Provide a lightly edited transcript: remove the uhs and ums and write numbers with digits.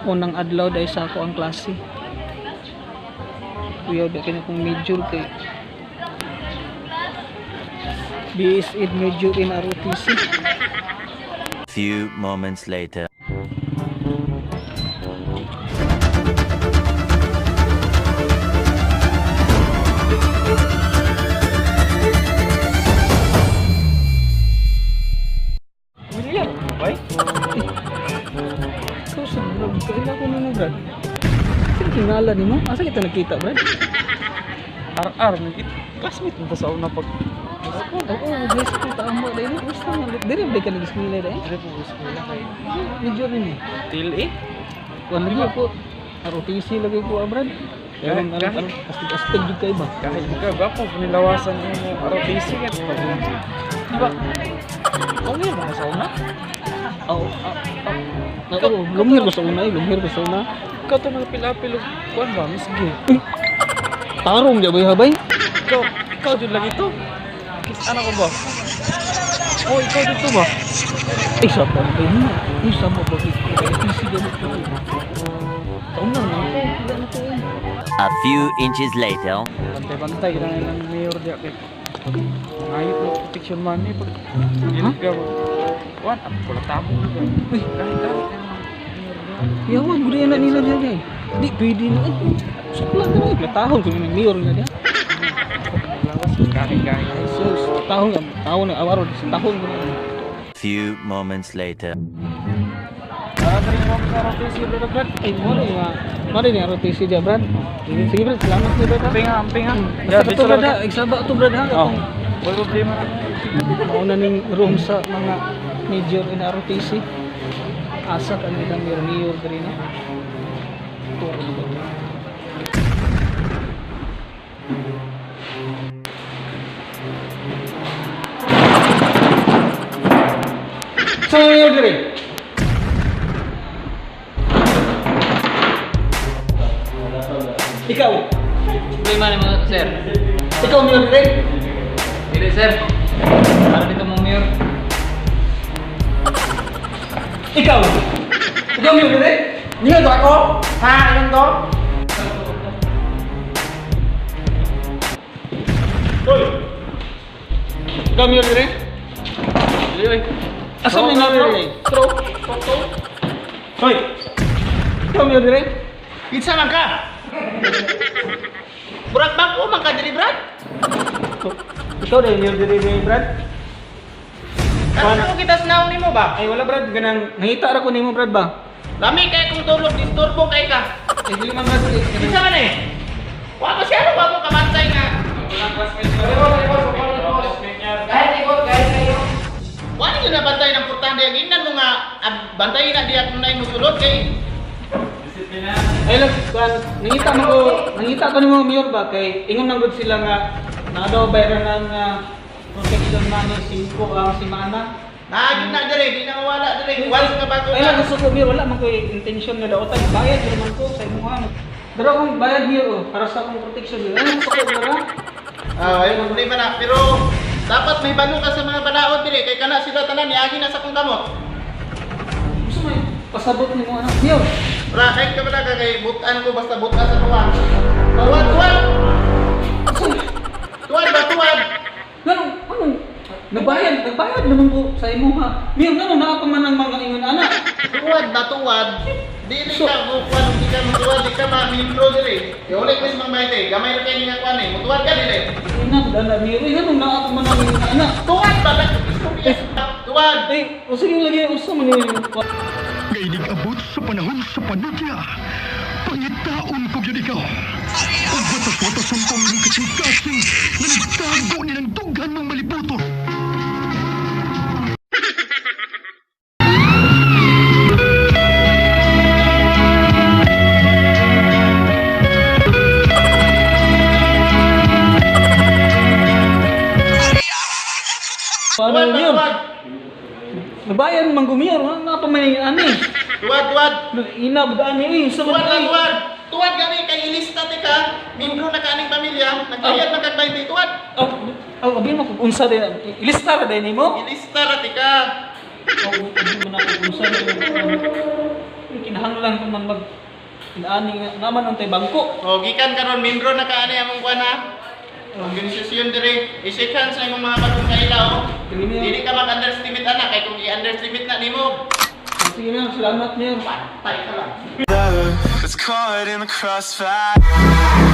Unang adlaw dahil sa ako ang klase. Kuya, di kanya kong major kay BS Ed major in ROTC. Few moments later. William, Bay? Ikaw sa Brad, kaila ko nimo, Brad. Sino kinala nimo? Asa kita nakita, Brad? RR, classmate mo ta sa una pag Oo, high school tama dahil. Gusto nga, dili ba ka nag-eskwela dahil? Dire po eskwela kay Major nimo. Til eh. Kuan lagi ako. ROTC lagi ko, ah, Brad. Pero ano, ano, astig-astig jud kay ba? Kahit ka ba po nilawasan yung ROTC ka pag. Di ba? Okay ba sa una? Oo, oo, lumhir ko sa una, eh, lumhir ko sa una. Ikaw to nagpilapil og kuan ba, Miss G. Tarong di ba habay? Ikaw, ikaw jud lagi to. Ano ko ba? Oh, ikaw jud to ba? Ay, sa pa ba yun? Ay, sa mo ba? ROTC ganit ko. Taon na lang ko. Wala na ko eh. A few inches later. Bantay-bantay na lang mayor diya kay. Ayot mo protection money pag dili ka. Kuan, ang pula tamo. Uy, Kahit kahit ang mayor diya. Yawan, gud na nila diya eh. Di pwede na eh. Sukla ka na eh. Platahon ko yung mayor na diya. Lawas kahit kahit. Jesus, tahon ka. Tahon na awaro tahon ko na. Few moments later. Ah, dari mo sa ROTC bro, Brad. Ay, mo rin nga. Mari ni ROTC diya, Brad. Sige, Brad, salamat ni Brad. ha. Amping ha, amping ha. Basta to, Brad, ha. Igsaba to, Brad, ha. Oh. Wala problema. Mauna ning room sa mga major in ROTC. Asa ka nila mayor mayor diri no. Tour ba to? Sa mayor diri. Ikaw, Problema ni mga sir. ikaw mayor diri. Dili sir. Para dito mong mayor. Ikaw. Ikaw mayor diri. Niyo to ako? Ha, ayun to? Ikaw mayor diri. Dili oy. Asa may mayor diri? Hoy, Ikaw mayor diri. Kinsa man ka? Murag bag-o man ka diri, Brad. Ikaw dahil mayor diri diri, Brad. Ano ko kita sa naong nimo ba? Ay wala, Brad, ganang nangita ra ko nimo, Brad ba? Lami kay kung tulog disturbo kay ka. Eh dili man, Brad. Eh, Kinsa man eh? Wa pa siya wa mo kabantay nga. Kahit ikaw, kahit kayo. Wa ninyo nabantay ng portante ang ingnan mo nga ah, bantayin na diya kung naay mosulod kay Ay lang, kan nangita man ko, nangita ko nimo mayor ba kay ingon nang gud sila nga naa daw bayran ng protection money 5 ang semana. naagin na diri, di na mawala diri. Once nga bago Ay lang ka. gusto ko mayor, wala man ko intention nga daotan bayad jud man ko sa imuha. Dara akong bayad mayor oh, para sa akong protection. Ay gusto ko dara. Ah, ayun problema na. Pero dapat may balo ka sa mga balaod diri kay kana sila tanan niagi na sa kong kamot. Gusto mo pasabot nimo ano? Mayor. Wala, kahit ka wala ka kay butan ko basta butan sa tuwa. Tuwad, tuwad! Tuwad ba, tuwad? Ganun, anong nagbayad, nagbayad naman ko sa imuha. Mayor, ganun naa pa man ang mga ingon ana. Tuwad ba, tuwad? Dili ka mo kuan, di ka mutuwad, di ka ma-intro dili. Iulit ko sa mga bayte, gamay ra kay nga kuan eh. Mutuwad ka dili. Ina, dala mayor, eh, ganun naa pa man ang ingon ana. Tuwad ba, istorya. Tuwad! Eh, o sige lagi usa man ni Ngainig abot sa panahon sa panudya. Pangitaon ko gyud ikaw. Ug watas-watason kong imong kasing-kasing nga nagtago ni ng dughan mong malibuton. Paano Tuwad ba, yun? tuwad? Nabayan man gumiyor, naa pa man yung ani. Tuwad, tuwad! Ina budaan ni eh, sa Tuwad ba, man tuwad? Tuwad gani kay ilista ti ka, mindro na ka aning pamilya, nagbayad na kag 20, tuwad. Oh, oh, abi mo kung unsa din ilista ra din nimo. Ilista ra ti ka. Oh, abi mo na kung unsa din. Kinahanglan ko man mag inaani nga naman ang tay bangko. O gikan karon membro na ka ani among kuan ha. Organisasyon dire, i-shake hands na imong mga bagong kaila oh. Sige, Mayor. Dili ka mag-underestimate ana kay kung i-underestimate na nimo, Sige, Mayor, salamat, Mayor. patay ka lang. It's caught in the crossfire.